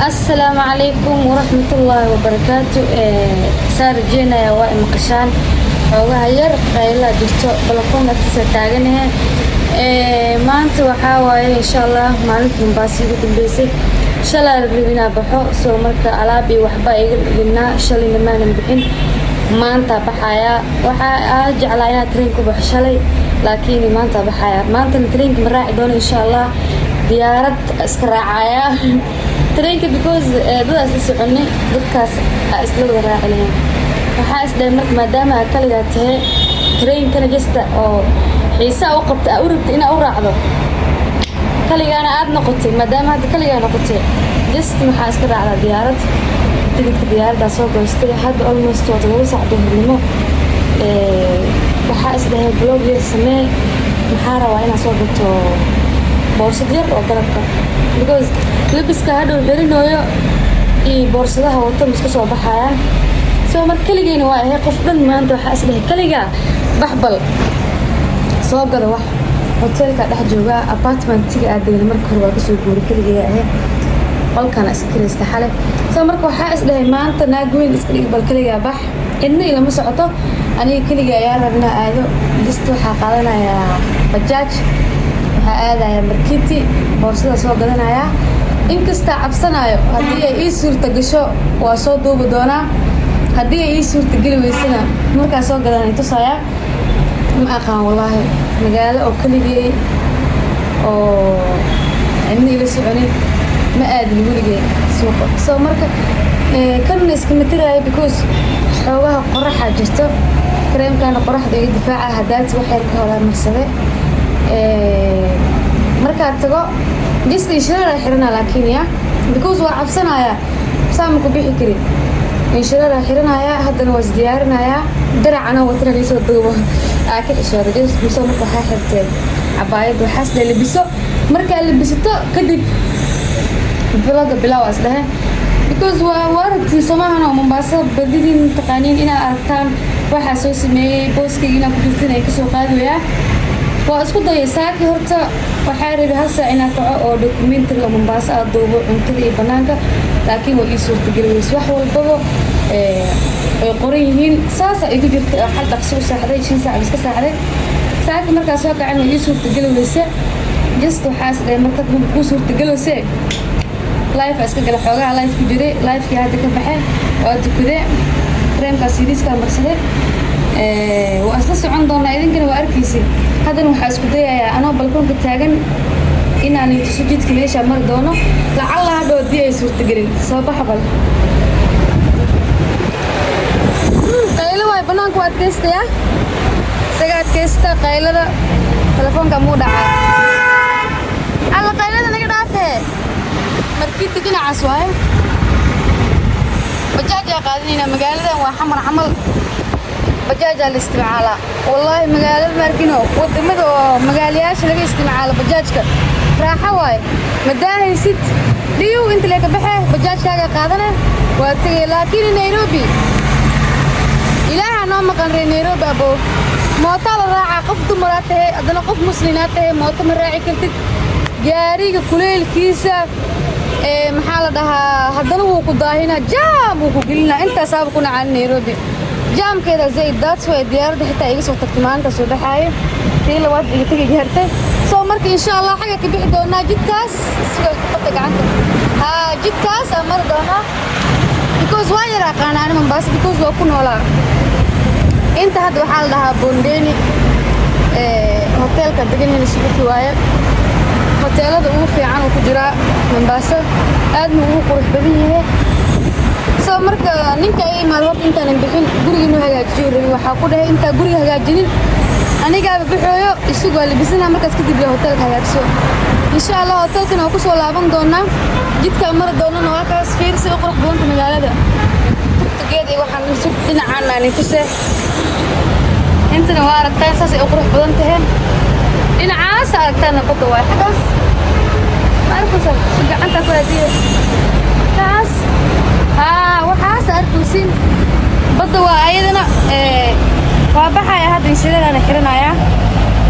Asalaamu calaykum waraxmatullaahi wabarakaatu. Saa rajeynaya waa imaqashaan. Xoogaha yar qaylaa jirto, balakoon agtiisa taaganahe. Maanta waxaa waaye, insha Allah, maalinta Mombasa igu dambeysay. Shalaa la rabay inaa baxo, soo marka alaab iyo waxba iga dhignaa. Shalayna maanan bixin, maanta baxayaa. Waxaa aa jeclaa inaa train ku baxo shalay, laakiin maanta baxaya. Maantana trainka ma raaci doono, insha Allah, diyaarad iska raacaya. Trainka because dadaas la soconay, dadkaas isla wada raaci lahayn. Waxaa isdhahay marka, maadaama aa kaligaa tahay, trainkana just oo xiisaa u qabta, aa u rabta inaa u raacdo, kaligaana aada noqotay, maadaama hadda kaligaa noqotay, just maxaa iska raacdaa diyaarad. Tigidka diyaaraddaa soo goostay. Hadda almost waa 7 saac duhurnimo. Waxaa isdhahay vlog yar samee. Maxaa rabaa inaad soo gato boorsad yar oo galabka, because labiska hadhow xirinooyo iyo boorsadaha wato ma iska soo baxayaan. Soo marka keligeyna waa ahay qof dhan. Maanta waxaa isdhahay kaligaa baxbal soo gado. Wax hoteelka dhex joogaa, apartmentiga aad degna marka hore waa kasoo guuray. Keligay ahay, qolkana iska kiraysta xale. Soo marka waxaa isdhahay maanta naag weyn iska dhig, bal kaligaa bax, cidna ilama socoto, aniga keliga ayaa rab inaa aado. Just waxaa qaadanayaa bajaaj, waxaa aadaya Markiti, boorsada soo gadanayaa. Inkastaa cabsanayo, haddii ay ii suurta gasho waa soo duubi doonaa, haddii ay ii suurta geli weysana markaa soo gadanay tusayaa. Ma aqaan wallaahi, magaalo oo keligey oo cidna ila soconin ma aadin weligey suuqa. Soo marka kanna iskama tiraayo, because xoogaha qoraxaa jirto. Kareemkana qoraxda iga difaaca. Hadaati wax yar ka horaa marsade. Markaad tago just inshareer xiranaa, laakiin ya because waa cabsanayaa, saama ku bixi karin. Inshareer xiranaya, haddana waa isdiyaarinayaa. Daracana watana liisoo duubo aa ka xishooday. Just mise marka waxaa xirtee cabaayad, waxaas dhe labiso. Markaa labisato kadib vlogga bilaaw is dhehe, because waa aragtiin soomaahan oo Mombaaso badidiin taqaaniin inaad aragtaan. Waxaa soo sameeyey booskayga inaan ku jirtin ay kasoo qaadi wayaa. Waa isku dayay saaki. Horta waxaa rabay hal saac inaan kaco oo documentary oo Mombaaso aad duubo, cuntada iyo banaanka, laakiin waa ii suurtageli weyse. Wax walbaba ay qoran yihiin saasa igu jirta. Xal dhaqso u saaxday, 5 saac iska saaxday saaki. Markaa soo kacan waa ii suurtageli weyse. Just waxaa is dhahay marka kuu suurtagelowse live iska gala. Xoogaha live ku jiray, livekii hadda ka baxe, waa tukade, kareemkaas yariiskaa marsade. Waa isla socon doonaa, idinkana waa arkaysin. Haddana waxaa isku dayayaa anoo balkoonka taagan inaan tuso jidka meeshaa mari doono, lacalla hadhow haddii ay suurtagelin. Soo baxa bal. Qaylo waay banaanka, waa adkaystayaa, isaga adkaysta qaylada. Telefoonka muu dhacaa? Alla, qaylada naga dhaafee. Markiita dhinacaas waaye, bajaajaa qaadanayna. Magaaladan waa Xamar camal, bajaajaa la isticmaalaa. Wallaahi magaalada maarkino, wadamada oo magaalayaasha laga isticmaalo bajaajka raaxo waaye. Ma daahaysid dhiyow inta lee ka baxee, bajaajkaaga qaadane, waa tegay. Laakiin Nairobi, ilaaha noo maqan. Ree Nairobi abo, mootaa la raacaa. Qof dumaraa tahay, haddana qof muslinaa tahay, mooto ma raaci kartid. Gaariga kuleylkiisa ee maxaa la dhahaa, haddana wuu ku daahinaa, jam wuu ku gelinaa. Intaasaaba ku nacaan Nairobi jaamkeeda zaid. That's why diyaaradda xitaa iga soo tagtay maalinta soo baxaayo, tii labaad iga tegi gaartay. Soo marka insha Allah xagga ka bixi doonaa jidkaas. Suga, qabta gacanta. Haa, jidkaas aan mari doonaa, because waa yar aqaana ani Mombasa, because waa ku noolaa inta. Hadda waxaa la dhahaa Bondeni. Hoteelka deganayna Sugufi waaye. Hoteelada ugu fiican uu ku jiraa Mombasa, aadna ugu qurux badan yahay. Soo marka ninka ay imaado, horta intaanan bixin guriga inuu hagaajiyo rabi. Waxaa ku dhahay intaa guriga hagaajinin anigaaba baxooyo, isug waa labisana, markaas kadib le hoteelka hagaagso. Insha Allah hoteelkana waa kusoo laaban doonaa. Jidka mari doonana waa kaas. Fiirsi u qurux badanta magaalada tugtugeeda iyo waxaan sug dhinacaan aan tuse. Intana waa aragtaan, saasay u qurux badan tahay. Dhinacaas aragtaana badda waay, xaggaas ma arkaysa? Gacanta ku aadiye kaas. Haa, waxaas arkaysin badda waa ayadana. Waa baxaya hadda, inshareerana xiranayaa.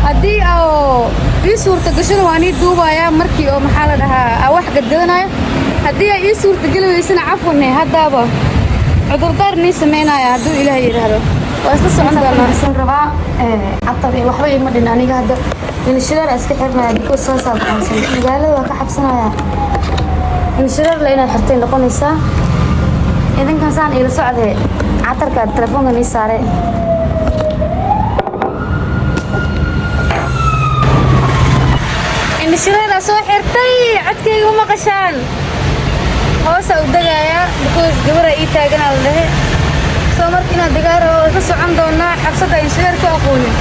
Haddii oo ii suurta gashona waa nii duubayaa markii oo maxaa la dhahaa aa wax gadgadanayo. Haddii ay ii suurtageli weysana, cafwane, haddaaba cudurdaar nii samaynaya hadduu Ilaah yidhaahdo. Waa isla socon doonaa. Rabaa catar iyo waxba ima dhin aniga hadda. Indhashareer iska xirnaya because saasaa go'aansan. Magaalada waa ka xabsanaya. Indhashareer la inaad xirtay noqonaysaa. Idinkan saan iila socdee, catarka telefoonka nii saare. Indhashareeraa soo xirtay, codkayga ma maqashaan. Hoosa u degayaa because gabaraa ii taaganaa la dhehe. Soo marka inaad degaa rabo, ka socon doonaa xabsadda indhashareer ku aqoonin.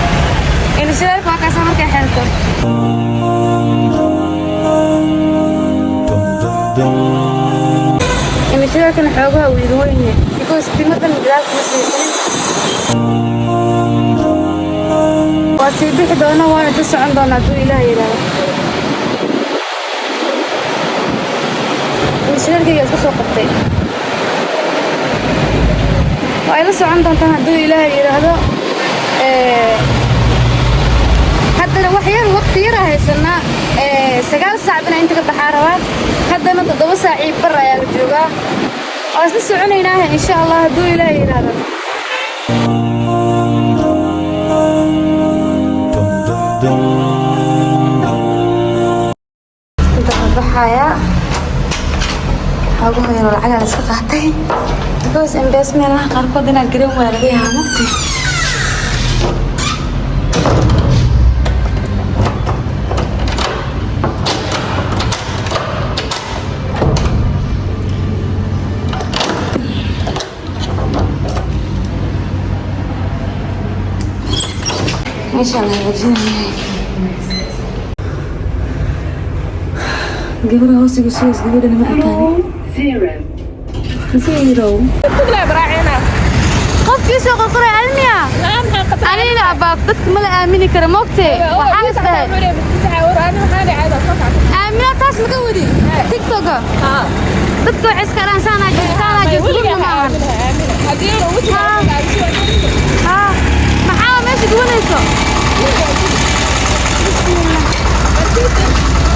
Indhashareerka waa kaasa markay xirto. Indhashareerkana xoogaha uu iga weyn yahay because timo dhan gadaal kuma samaysanin. Waa sii bixi doona, waana ka socon doonaa hadduu Ilaah yidhaahdo. Indhashareerkayga isku soo qabtay. Waa ila socon doontaan hadduu Ilaah yidhaahdo. Haddana wax yar, waqti yar haysanaa. 9 saac bina inta ka baxaa rabaa. Haddana 7 saac iyo bar ayaa la joogaa. Waa isla soconaynaa insha Allah hadduu Ilaah yidhaahdo. Inta ka baxayaa, xoogaha yaroo lacagaa la iska qaatay because M-Pesa meelaha qaarkood inaad garan waa laga yaabaa mugti. Meeshaa la hagaajinaya. Gabadha hoosiga sugays, gabadhana ma aqaani. Zero. Qofkii soo qorqoray almiya anina abaab dadka ma la aamini kara moogtee. Waxaan is dhahay aamina taas maka wadi TikToka. Dadka waxay iska dhahan saanaa jirto, saanaa jirto, runa ma ahan. Haa, maxaa meesha gubanayso?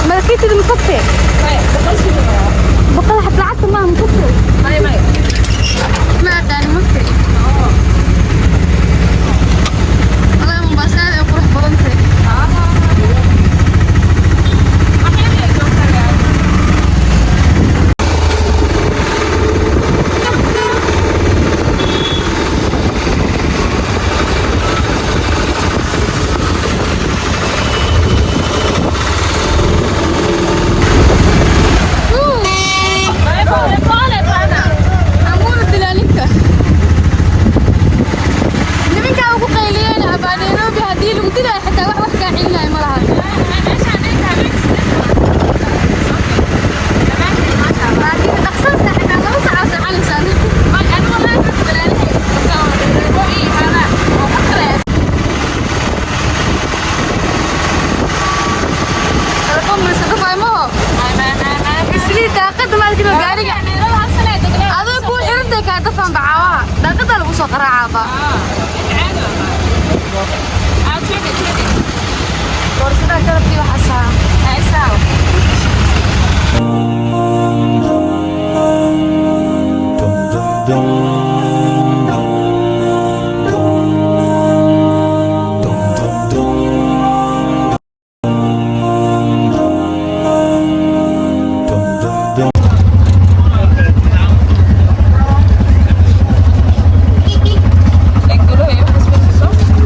Malakitida ma fogtee? 100 xab lacagta maaha, ma fogtee? Ma aqaani mogtee. Wallahi Mombasa aad ay u qurux badan tahay. Amuuna dilaa ninka. Nimankaa ugu qayliyeen abaa Nairobi haddii lagu dilaayo xitaa wax kaa celinayo ma laha. Laakiin dhaqsan saaxiibaa 2 saac oo seexanaysaan. Telefoon ma iska dhafaayo maho? Islii daaqada maalkino gaariga. Adoo kuu xirantay kaa dafaan bacaawaha. Daaqada lagu soo qaraacaaba. Boorsadaa garabkii waxaa.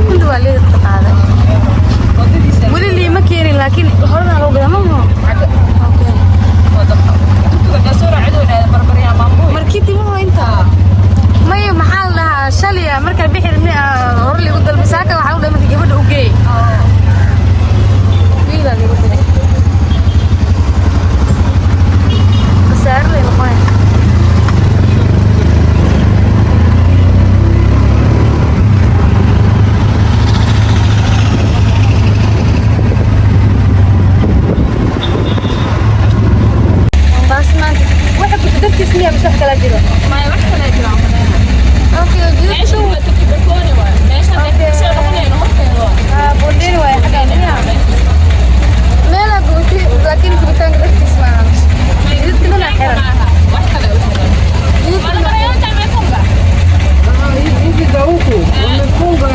Kulli waa leeda qaaday. Weli liima keenin, laakiin horena loo gadaa maho. Markii maho inta. Maya, maxaa la dhahaa, shalaya markaa bixi rabnay hore liigu dalbay. Saaka waxaa u dhahay marka gabadha u geey. Wiilaa liigu diray. Khasaaro lay noqonay. Mombasa maanta waxa ku dartiis miyaa mise wax kalaa jiro? Okay, jidadka ah Bondeni waaye xagga miyaa? Meelaa gubtay, laakiin gubitaanka dartiis maaha. Jidadka dhan aa xiran. Jidadka dhan aa xiran. Hizi za huku wamefunga.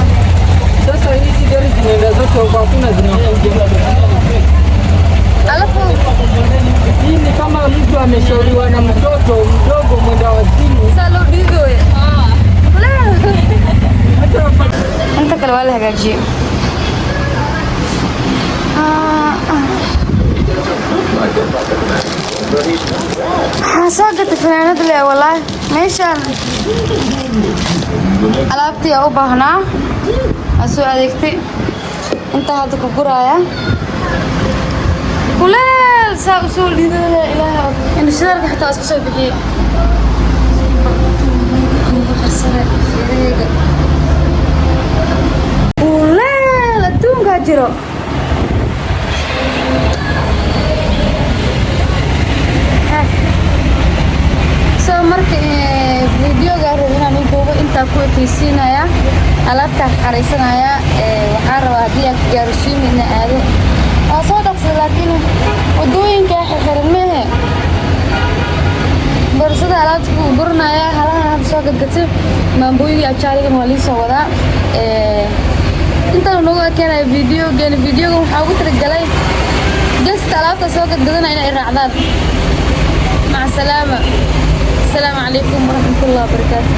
Sasa hizi gari zinaenda zote huko, hakuna zinakuja. Alafu Hii ni kama mtu ameshauriwa na mtoto mdogo mwenda wazimu. Saa loo dhiidooya. Inta kale waa la hagaajiyey. Ah, ah. Waxaan soo gatay funaanad le, wallaahi meeshaan alaabtii aa u baahnaa aa soo adeegtay. Intaa hadda ku guraaya kuleel saa usoo dhiidooya. Ilaaha, indho shidaalka xitaa waa iska soo bixiyey. Qarsane fiirahayga, kuleel adduunkaa jiro. So marka videoga rabo inaan u duubo intaa ku ekeysiinaya. Alaabtaa xaraysanaya. Waxaa rabaa haddii aan ka gaarsiin ina aado. Waa soo dhaqsada, laakiin wadooyinkaa xirxiran mehe. Borsada alaabta ku guranaya, halahan hadda soo gadgatay. Maambooyiga ajaarigan waa lii soo wadaa. Intaan noogu ekeenaya videogeena. Videogan waxaa ugu talagalay gasta alaabta soo gadgadana inay raacdaan. Maca salaama. Asalaamu calaykum waraxmatullahi wabarakaatu.